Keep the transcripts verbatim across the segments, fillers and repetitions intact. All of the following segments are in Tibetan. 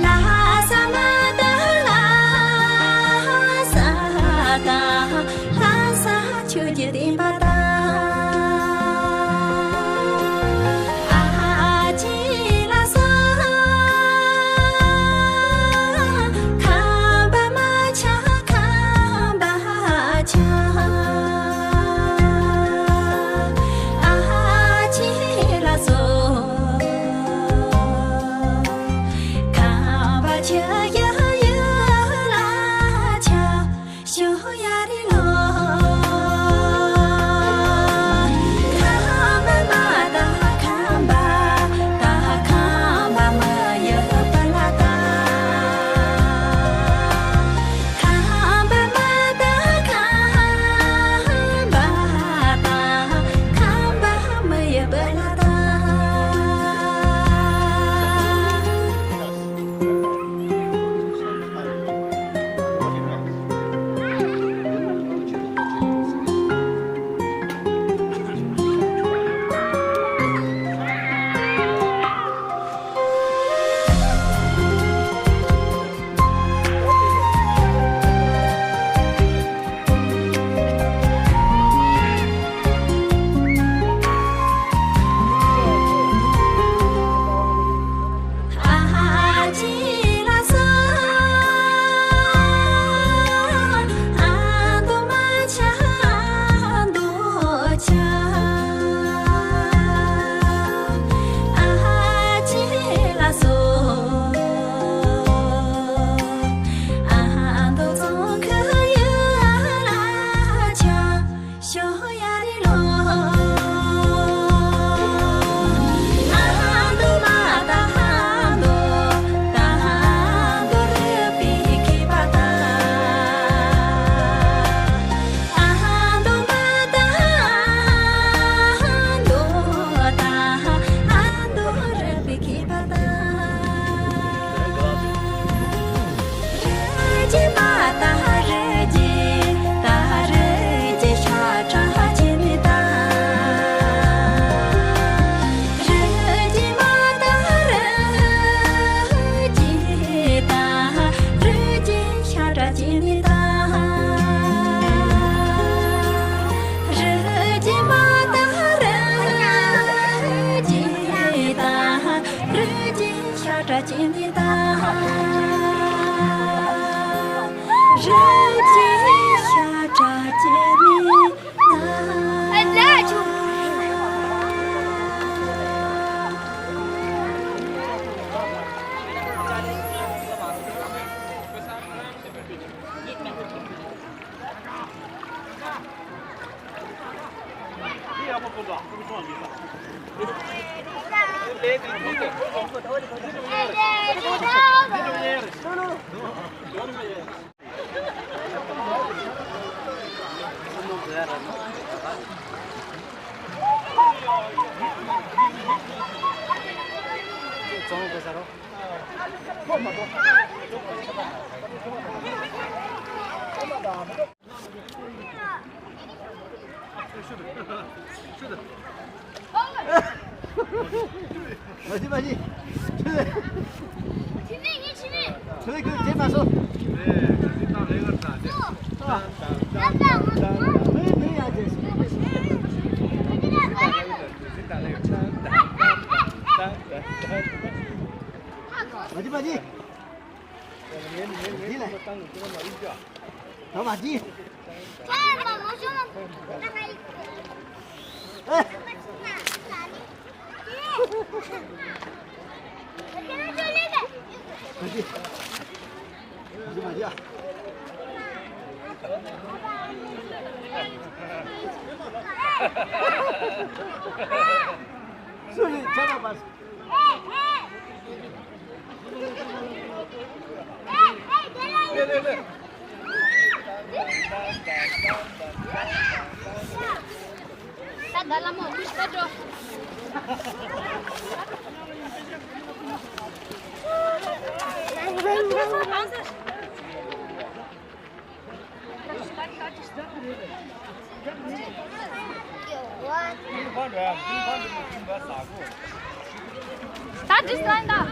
ལྷ་ས་མ་ད་ལྷ་ས་ད་ལྷ་ས་ཆོས་ཀྱི་བསྟན་པ་དང་། ཨ་ཅེ་ལ་ས་ཁམས་པ་མ་ཆ་ཁམས་པ་ཆ། ཨ་ཅེ་ལ་སོ། ཁམས་པ་ཆ་ཡ་ཡ་ལ་ཆ། ཤོ་ཡ་རི་ལོ། ཁམས་པ་མ་ད་ཁམས་པ། ད་ཁམས་པ་མ་ཡ་པ་ལ་ད། ཁམས་པ་མ་ད་ཁམས་པ། ད་ཁམས་པ་མ་ཡ་པ་ལ་ད། མ་གཞི་མ་གཞི། ཁྱོད་ཁྱོད་ཁྱོད་མ་སོང་། མ་གཞི་མ་གཞི། འདི་ལ། ད་མ་གཞི། Start this line da.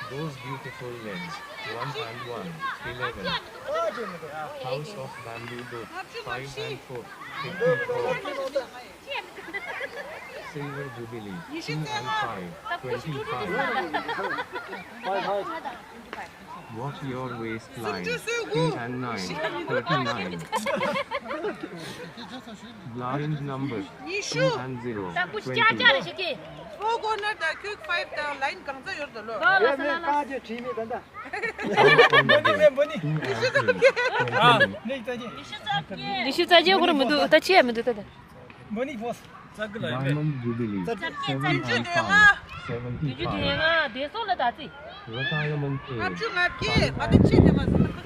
Those beautiful legs, one and one, eleven. House of Bamboo Dot, five and four, fifty-four. Silver Jubilee, two and five, twenty-five. Watch your waistline, three and nine, thirty-nine. Blind number, two and zero, twenty. Four corner དང་ཁྱོད་five དང་line གང་ཚ་ཡོད་དོ་ལོ། ལོ་ལོ་ལོ་ལོ། ལོ་ལོ། མོ་ནི་མེ་མོ་ནི། ཉི་ཤུ་རྩ་བརྒྱད། ཨ། ཉི་ཤུ་རྩ་བརྒྱད། ཉི་ཤུ་རྩ་བརྒྱད་གོ་ར་མི་འདུག་ད་ཅི་ཡ་མི་འདུག་ད་ད། མོ་ནི་ཕོ། Diamond Jubilee, seventy-five, བདུན་ཅུ་དོན་ལྔ། Seventy-five. བདུན་ཅུ་དོན་ལྔ་དེ་སོང་ལ་ད་ཅི། Retirement age, ལྔ་བཅུ་ང་བརྒྱད་མ་དེ་ཆེ་དེ་མ་ཟིན།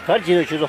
གར་གྱིས་ནས་ཆུ་ཚོ།